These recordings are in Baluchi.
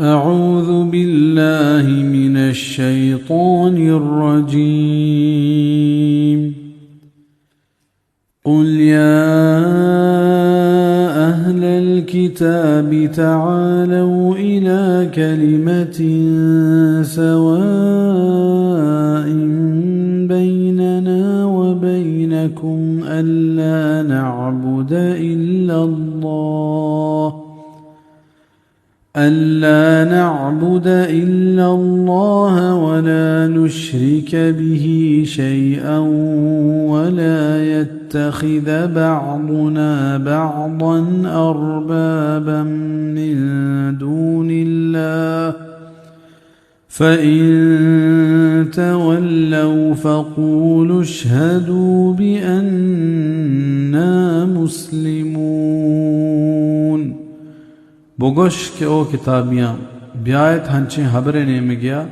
أعوذ بالله من الشيطان الرجيم. قل يا أهل الكتاب تعالوا إلى كلمة سواء بيننا وبينكم ألا نعبد إلا الله، ألا نعبد إلا الله ولا نشرك به شيئا ولا يتخذ بعضنا بعضا أربابا من دون الله، فإن تولوا فقولوا اشهدوا بأننا مسلمون. بگوش کہ او کتابیاں، بیایت ہنچیں ہبرے نیمگیا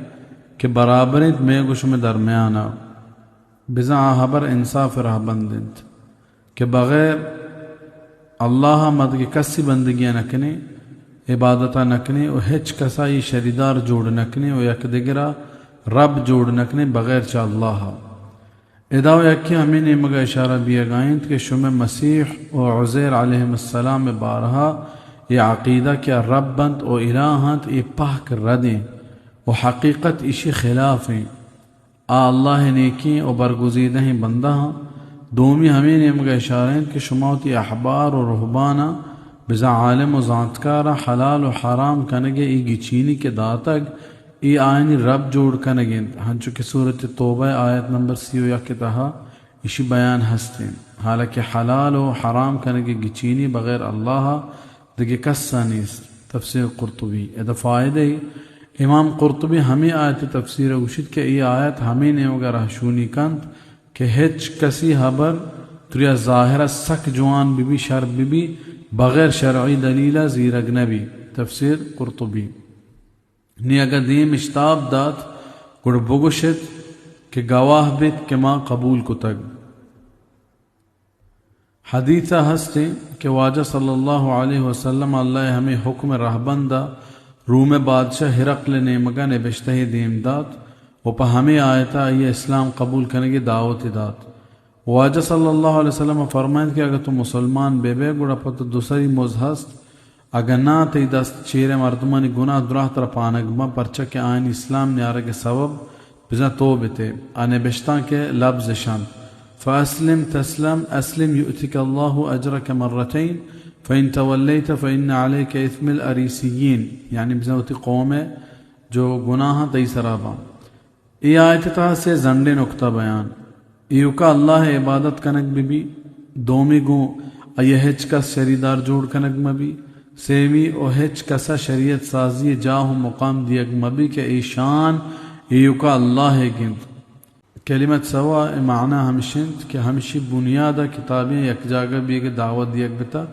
کہ برابر انت مئے گو شمئے درمیانا، بزاں آ ہبر انصاف رہبند انت کہ بغیر اللہ ء ما دگہ کسی بندگی ء نہ کنیں، عبادت ء نہ کنیں و ہچ کسا ای شریدار جوڑ نہ کنیں و یک دگرا رب جوڑ نہ کنیں بغیر چہ اللہ ء۔ ادا و یکے ہمے نیمگ ء اشارہ بیگ ء انت کہ شمئے مسیح و عزیر علیہم السلام ء بارہا اے عقیدہ کہ آ رب انت و الہ انت، اے پہک ردیں و حقیقت ایشی خلاف ایں۔ آ اللہ ء نیکیں و برگزیدہیں بندہ آں۔ دومی ہمے نیمگ ء اشارہ انت کہ شما وتی احبار و رہباناں، بزاں عالم و زانتکاراں حلال و حرام کنگ ء اے گچینی کہ داتگ، اے آیانی رب جوڑ کنگ انت، ہنچو کہ سورت توبہ ء آیت نمبر سی و یک ء تہا ایشی بیان ہست انت، حالانکہ حلال و حرام کنگ ء گچینی بغیر اللہ ء دگہ کس ء نیست۔ تفسیر قرطبی۔ ادا فائدہ ای، امام قرطبی ہمے آیت ء تفسیر ء گوشیت کہ اے آیت ہمے نیمگ ء رہشونی کنت کہ ہچ کسی ہبر تریا ظاہر ء سک جوان بہ بی، شر بہ بی، بغیر شرعی دلیل ء زیرگ نہ بی۔ تفسیر قرطبی۔ نی اگاں دیم اشتاب دات، گڑا بگوشت کہ گواہ بیت کہ ما قبول کتگ۔ حدیث ء ہست انت کہ واجہ صلی اللہ علیہ وسلم اللہ ء ہمے حکم ء رہبند ء روم ء بادشاہ ہرقل ء نیمگ ء نبشتہ یے دیم دات و پہ ہمے آیت ء آئی ء اسلام قبول کنگ ء دعوت ئے دات۔ واجہ صلی اللہ علیہ وسلم ء فرمائینت کہ اگاں تو مسلمان بہ بئے، گڑا پہ تو دو سری مزد ہست، اگاں ناں، تئی دست چیر ء مردمانی گناہ دراہ ترا پانگ باں، پرچا کہ آیانی اسلام نیارگ ء سبب بزاں تو بتے۔ آ نبشتانک ء لبز اش انت: فاسلم تسلم، اسلم یؤتک اللہ اجرک مرتین، فان تولیت فان علیک اثم الاریسیین، یعنی بزاں وتی قوم ء جو گناہاں تئی سرا باں۔ اے آیت ء تہا سے زنڈیں نکتہ بیان۔ ایوکا اللہ ء عبادت کنگ بہ بی، دومی گوں آئی ء ہچ کس شریدار جوڑ کنگ مہ بی، سیمی و ہچ کس ء شریعت سازی ء جاہ و مقام دیگ مہ بی کہ ایشان ایوکا اللہ ء گند۔ کلمت سوا ء معنی ہمش انت کہ ہمشی بنیاد ء کتابیں یک جاگہ بیگ ء دعوت دیگ بتا،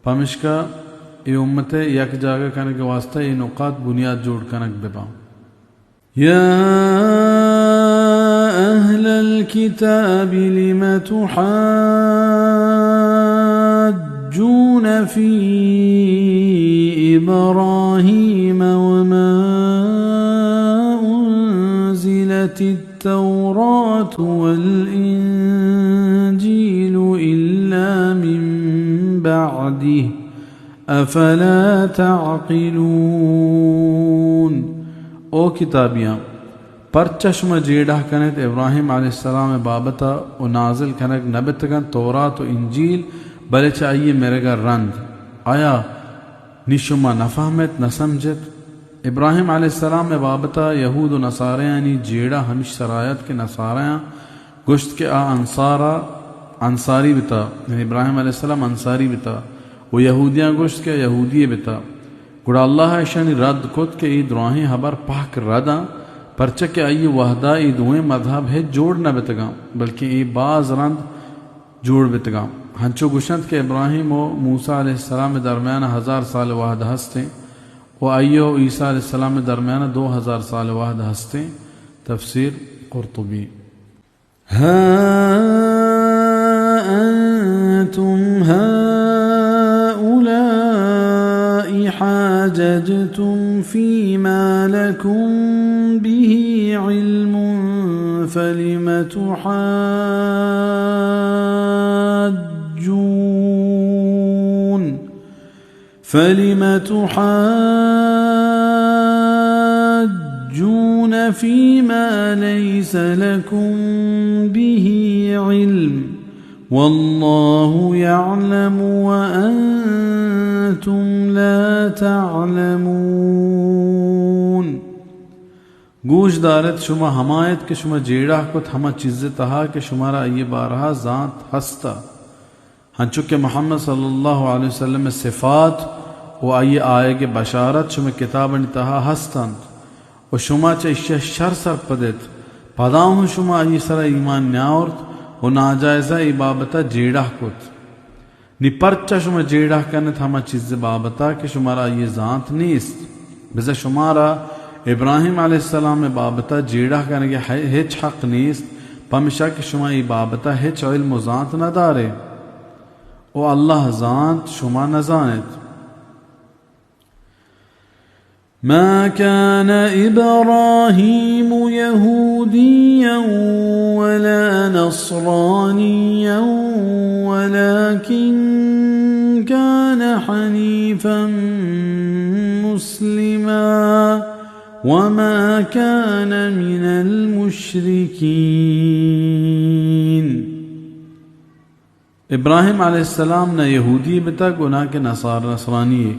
پمشکا اے امت ء یک جاگہ کنگ ء واسطہ اے نقاط بنیاد جوڑ کنگ بہ باں۔ يا أهل الكتاب لم تحاجون في إبراهيم وما أنزلت التوراة والإنجيل إلا من بعده أفلا تعقلون۔ او کتابیاں، پرچا شما جیڑہ کنیت ابراہیم علیہ السلام ء بابت ء و نازل کنگ نہ بیتگاں تورات و انجیل، بلے چہ آئی ء مرگ ء رند؟ آیا نی شما نہ فہمیت، نہ سمجھت؟ ابراہیم علیہ السلام ء بابت ء یہود و نصاریانی جیڑہ ہمیش سرایت کہ نصاریاں گوشت کہ آ انصارا، انصاری بتا، یعنی ابراہیم علیہ السلام انصاری بتا، و یہودیاں گوشت کہ آ یہودی بتا۔ گڑا اللہ ء ایشانی رد کت کہ اے دراہیں ہبر پہک رداں، پرچا کہ آئی وہدا اے دوئیں مذہب ہچ جوڑ نہ بتگاں، بلکیں اے باز رند جوڑ بتگاں۔ ہنچو گوشنت کہ ابراہیم و موسی علیہ السلام ء درمیان ہزار سال وہد ہستیں و آئی و عیسی علیہ السلام ء درمیان دو ہزار سال وہد ہستیں۔ تفسیر قرطبی۔ ها أنتم هؤلاء حاججتم فيما لكم به علم فلم تحاجون، فلم تحاجون فيما ليس لكم به علم، والله يعلم وأنتم لا تعلمون۔ گوش دارت، شما ہما ات کہ شما جیڑہ کت ہما چیز ءِ تہا کہ شمارا آئی ءِ بارہا زانت ہستا، ہنچو کہ محمد صلی اللہ علیہ وسلم ءِ صفات و آئی ءِ آیگ ءِ بشارت شمئے کتابانی تہا ہست انت و شما چہ ایشی ءَ شر سرپد ات، پدا ہوں شما آئی ءِ سرا ایمان نیاورت و ناجائزہ اے بابت ءَ جیڑہ کت۔ نی پرچا شما جیڑہ کنت ہما چیز ءِ بابت ءَ کہ شمارا آئی ءِ زانت نیست؟ بزاں شمارا ابراہیم علیہ السلام ءِ بابت ءَ جیڑہ کنگ ءِ ہ-، ہچ حق نیست، پمیشا کہ شما اے بابت ءَ ہچ علم و زانت نہ دارے۔ و اللہ زانت، شما نہ زانت۔ ما كان إبراهيم يهوديا ولا نصرانيا ولكن كان حنيفا مسلما وما كان من المشركين۔ ابراہیم علیہ السلام نہ یہودی بتگ و نہ کہ نصار-، نصرانی،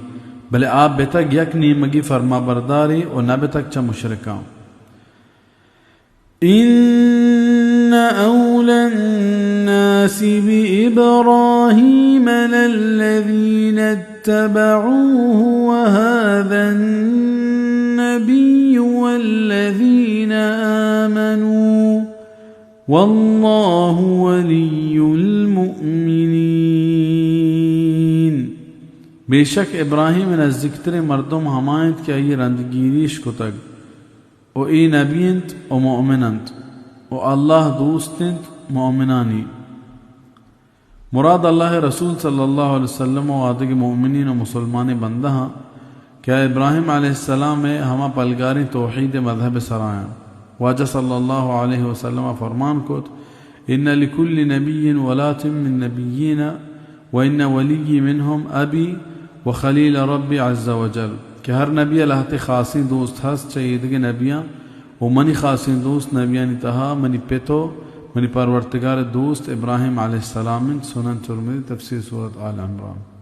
بلے آ بتگ یک نیمگی فرمانبردارے و نہ بتگ چہ مشرکاں۔ إن أولى الناس بإبراهيم للذين اتبعوه وهذا النبي والذين آمنوا والله ولي المؤمنين۔ بے شک ابراہیم ءِ نزیکتریں مردم ہما انت کہ آئی ءَ رندگیریش کتگ، و اے نبی انت و مؤمن انت، و اللہ دوست انت مؤمنانی۔ مراد اللہ ءِ رسول صلی اللہ علیہ وسلم و آدگہ مؤمنین و مسلمانیں بندہاں کہ آ ابراہیم علیہ السلام ءِ ہما پلگاریں توحید ءِ مذہب ءِ سرا انت۔ واجہ صلی اللہ علیہ وسلم ءَ فرمان کت، إن لكل نبي ولاة من نبيين وإن ولي منهم أبي وخليل ربي عز وجل، کہ ہر نبی ءَ لہتے خاصیں دوست ہست چہ ایدگہ نبیاں، و منی خاصیں دوست نبیانی تہا منی پت و منی پرورتگار ءِ دوست ابراہیم علیہ السلام انت۔ سنن ترمذی، تفسیر سورۃ آل عمران۔